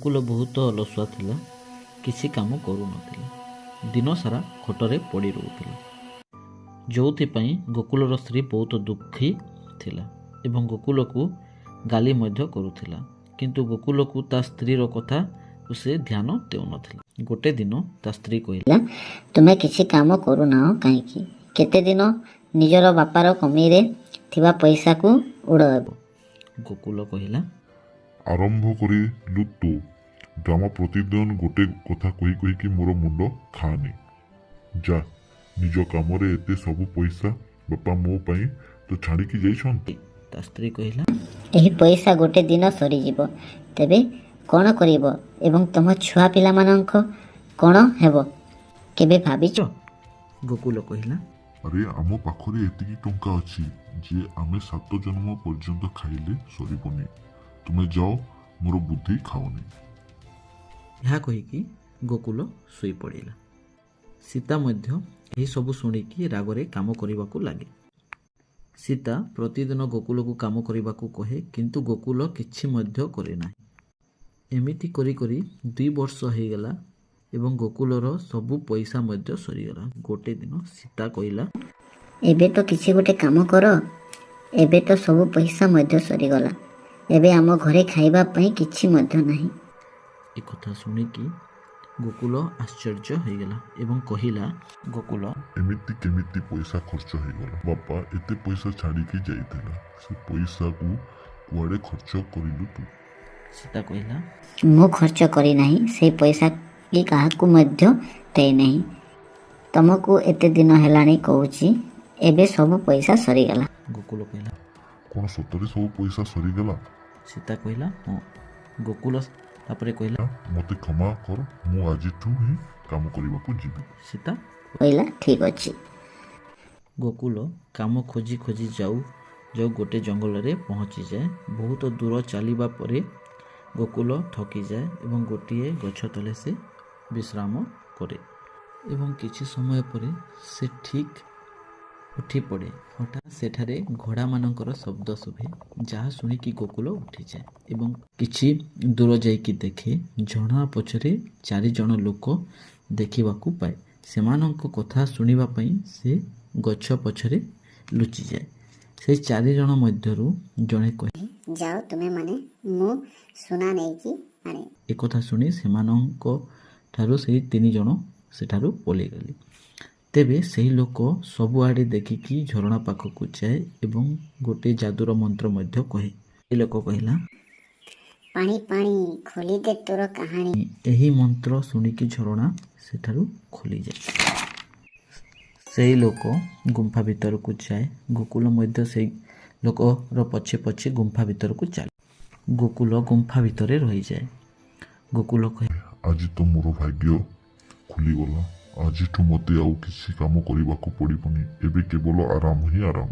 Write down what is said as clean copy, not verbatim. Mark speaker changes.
Speaker 1: ଗୋକୁଳ ବହୁତ ଅଳସୁଆ ଥିଲା, କିଛି କାମ କରୁନଥିଲା, ଦିନସାରା ଖଟରେ ପଡ଼ି ରହୁଥିଲା। ଯେଉଁଥିପାଇଁ ଗୋକୁଳର ସ୍ତ୍ରୀ ବହୁତ ଦୁଃଖୀ ଥିଲା ଏବଂ ଗୋକୁଳକୁ ଗାଳି ମଧ୍ୟ କରୁଥିଲା। କିନ୍ତୁ ଗୋକୁଳକୁ ତା ସ୍ତ୍ରୀର କଥାକୁ ସେ ଧ୍ୟାନ ଦେଉନଥିଲା। ଗୋଟେ ଦିନ ତା ସ୍ତ୍ରୀ କହିଲା,
Speaker 2: ତୁମେ କିଛି କାମ କରୁନାହଁ କାହିଁକି? କେତେ ଦିନ ନିଜର ବାପାର କମେଇରେ ଥିବା ପଇସାକୁ ଉଡ଼ାଇବ?
Speaker 1: ଗୋକୁଳ କହିଲା,
Speaker 3: ଆରମ୍ଭ କରିଲୁ ତୋ ଡ୍ରାମା। ପ୍ରତିଦିନ ଗୋଟେ କଥା କହି କହିକି ମୋର ମୁଣ୍ଡ ଖାଆନି। ଯା ନିଜ କାମରେ, ଏତେ ସବୁ ପଇସା ବାପା ମୋ ପାଇଁ ତ ଛାଡ଼ିକି ଯାଇଛନ୍ତି।
Speaker 1: ତା ସ୍ତ୍ରୀ କହିଲା,
Speaker 2: ଏହି ପଇସା ଗୋଟେ ଦିନ ସରିଯିବ, ତେବେ କ'ଣ କରିବ ଏବଂ ତୁମ ଛୁଆ ପିଲାମାନଙ୍କ କ'ଣ ହେବ, କେବେ ଭାବିଛ?
Speaker 1: ଗୋକୁଳ କହିଲା,
Speaker 3: ଆରେ, ଆମ ପାଖରେ ଏତିକି ଟଙ୍କା ଅଛି ଯେ ଆମେ 7 ଜନ୍ମ ପର୍ଯ୍ୟନ୍ତ ଖାଇଲେ ସରିବନି। ତୁମେ ଯାଅ, ମୋର ବୁଦ୍ଧି ଖାଅନି।
Speaker 1: ଏହା କହିକି ଗୋକୁଳ ଶୋଇପଡ଼ିଲା। ସୀତା ମଧ୍ୟ ଏହିସବୁ ଶୁଣିକି ରାଗରେ କାମ କରିବାକୁ ଲାଗେ। ସୀତା ପ୍ରତିଦିନ ଗୋକୁଳକୁ କାମ କରିବାକୁ କହେ, କିନ୍ତୁ ଗୋକୁଳ କିଛି ମଧ୍ୟ କରେ ନାହିଁ। ଏମିତି କରି କରି 2 ବର୍ଷ ହେଇଗଲା ଏବଂ ଗୋକୁଳର ସବୁ ପଇସା ମଧ୍ୟ ସରିଗଲା। ଗୋଟେ ଦିନ ସୀତା କହିଲା,
Speaker 2: ଏବେ ତ କିଛି ଗୋଟେ କାମ କର। ଏବେ ତ ସବୁ ପଇସା ମଧ୍ୟ ସରିଗଲା। ଏବେ ଆମ ଘରେ ଖାଇବା ପାଇଁ କିଛି ମଧ୍ୟ ନାହିଁ।
Speaker 1: ଏ କଥା ଶୁଣିକି ଗୋକୁଳ ଆଶ୍ଚର୍ଯ୍ୟ ହେଇଗଲା ଏବଂ କହିଲା, ଗୋକୁଳ,
Speaker 3: ଏମିତି କେମିତି ପଇସା ଖର୍ଚ୍ଚ ହେଇଗଲା? ବାପା ଏତେ ପଇସା ଛାଡ଼ିକି ଯାଇଥିଲା, ସେ ପଇସାକୁ କୁଆଡ଼େ ଖର୍ଚ୍ଚ କରିଲୁ ତୁ?
Speaker 1: ସୀତା କହିଲା,
Speaker 2: ମୁଁ ଖର୍ଚ୍ଚ କରିନାହିଁ ସେଇ ପଇସା କି କାହାକୁ ମଧ୍ୟ ଦେଇନାହିଁ। ତମକୁ ଏତେ ଦିନ ହେଲାଣି କହୁଛି, ଏବେ ସବୁ ପଇସା ସରିଗଲା।
Speaker 1: ଗୋକୁଳ କହିଲା,
Speaker 3: କ'ଣ ସତରେ ସବୁ ପଇସା ସରିଗଲା?
Speaker 1: ସୀତା କହିଲା, ହଁ। ଗୋକୁଳ ତାପରେ କହିଲା,
Speaker 3: ମୋତେ କ୍ଷମା କର, ମୁଁ ଆଜିଠୁ ହିଁ କାମ କରିବାକୁ ଯିବି।
Speaker 1: ସୀତା
Speaker 2: କହିଲା, ଠିକ୍ ଅଛି।
Speaker 1: ଗୋକୁଳ କାମ ଖୋଜି ଖୋଜି ଯାଉ ଯାଉ ଗୋଟେ ଜଙ୍ଗଲରେ ପହଞ୍ଚିଯାଏ। ବହୁତ ଦୂର ଚାଲିବା ପରେ ଗୋକୁଳ ଥକିଯାଏ ଏବଂ ଗୋଟିଏ ଗଛ ତଳେ ସେ ବିଶ୍ରାମ କରେ ଏବଂ କିଛି ସମୟ ପରେ ସେ ଠିକ୍ ଉଠି ପଡ଼େ। ହଠାତ୍ ସେଠାରେ ଘୋଡ଼ାମାନଙ୍କର ଶବ୍ଦ ଶୁଭେ, ଯାହା ଶୁଣିକି ଗୋକୁଳ ଉଠିଯାଏ ଏବଂ କିଛି ଦୂର ଯାଇକି ଦେଖେ ଝରଣା ପଛରେ 4 ଜଣ ଲୋକ ଦେଖିବାକୁ ପାଏ। ସେମାନଙ୍କ କଥା ଶୁଣିବା ପାଇଁ ସେ ଗଛ ପଛରେ ଲୁଚିଯାଏ। ସେ 4 ଜଣ ମଧ୍ୟରୁ ଜଣେ କହେ,
Speaker 2: ଯାଅ ତୁମେମାନେ, ମୁଁ ସୁନା ନେଇକି ଆଣେ।
Speaker 1: ଏକଥା ଶୁଣି ସେମାନଙ୍କ ଠାରୁ ସେଇ 3 ଜଣ ସେଠାରୁ ପଳେଇଗଲେ। ତେବେ ସେହି ଲୋକ ସବୁଆଡ଼େ ଦେଖିକି ଝରଣା ପାଖକୁ ଯାଏ ଏବଂ ଗୋଟିଏ ଯାଦୁର ମନ୍ତ୍ର ମଧ୍ୟ କହେ। ସେ ଲୋକ କହିଲା,
Speaker 2: ପାଣି ପାଣି ଖୋଲିଦେ ତୋର କାହାଣୀ।
Speaker 1: ଏହି ମନ୍ତ୍ର ଶୁଣିକି ଝରଣା ସେଠାରୁ ଖୋଲିଯାଏ। ସେଇ ଲୋକ ଗୁମ୍ଫା ଭିତରକୁ ଯାଏ। ଗୋକୁଳ ମଧ୍ୟ ସେଇ ଲୋକର ପଛେ ପଛେ ଗୁମ୍ଫା ଭିତରକୁ ଚାଲେ। ଗୋକୁଳ ଗୁମ୍ଫା ଭିତରେ ରହିଯାଏ। ଗୋକୁଳ କହେ,
Speaker 3: ଆଜି ତ ମୋର ଭାଗ୍ୟ ଖୋଲିଗଲା। ଆଜିଠୁ ମୋତେ ଆଉ କିଛି କାମ କରିବାକୁ ପଡ଼ିବନି। ଏବେ କେବଳ ଆରାମ ହିଁ ଆରାମ।